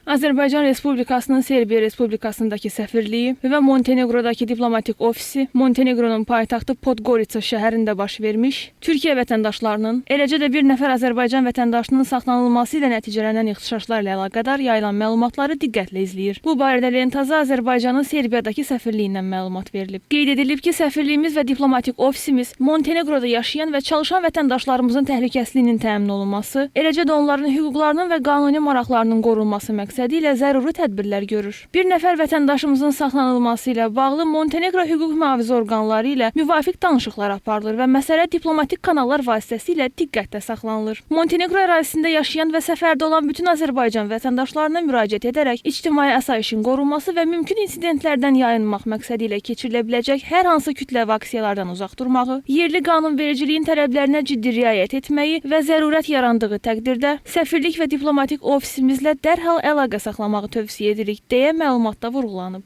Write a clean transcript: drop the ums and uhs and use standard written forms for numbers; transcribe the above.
Azərbaycan Respublikasının Serbiya Respublikasındakı səfirliyi və Montenegrodakı diplomatik ofisi Montenegronun paytaxtı Podgorica şəhərində baş vermiş Türkiyə vətəndaşlarının, eləcə də bir nəfər Azərbaycan vətəndaşının saxlanılması ilə nəticələnən ixtişaşlar ilə əlaqədar yayılan məlumatları diqqətlə izləyir. Bu barədə Lentaza Azərbaycanın Serbiyadakı səfirliyindən məlumat verilib. Qeyd edilib ki, səfirliyimiz və diplomatik ofisimiz Montenegroda yaşayan və çalışan vətəndaşlarımızın təhlükəsizliyinin təmin olunması, eləcə də onların hüquqlarının və qanuni maraqlarının qorunması məqsədi ilə zəruri tədbirlər görür. Bir nəfər vətəndaşımızın saxlanılması ilə bağlı Montenegro hüquq mühafizə orqanları ilə müvafiq danışıqlar aparılır və məsələ diplomatik kanallar vasitəsilə diqqətdə saxlanılır. Montenegro ərazisində yaşayan və səfərdə olan bütün Azərbaycan vətəndaşlarına müraciət edərək ictimai asayişin qorunması və mümkün insidentlərdən yayınmaq məqsədi ilə keçirilə biləcək hər hansı kütləvi aksiyalardan uzaq durmağı, yerli qanunvericiliyin tələblərinə ciddi riayət etməyi və zərurət yarandığı təqdirdə səfirlik və diplomatik ofisimizlə dərhal əlaqə saxlamağı tövsiyə edirik, deyə məlumatda vurğulanıb.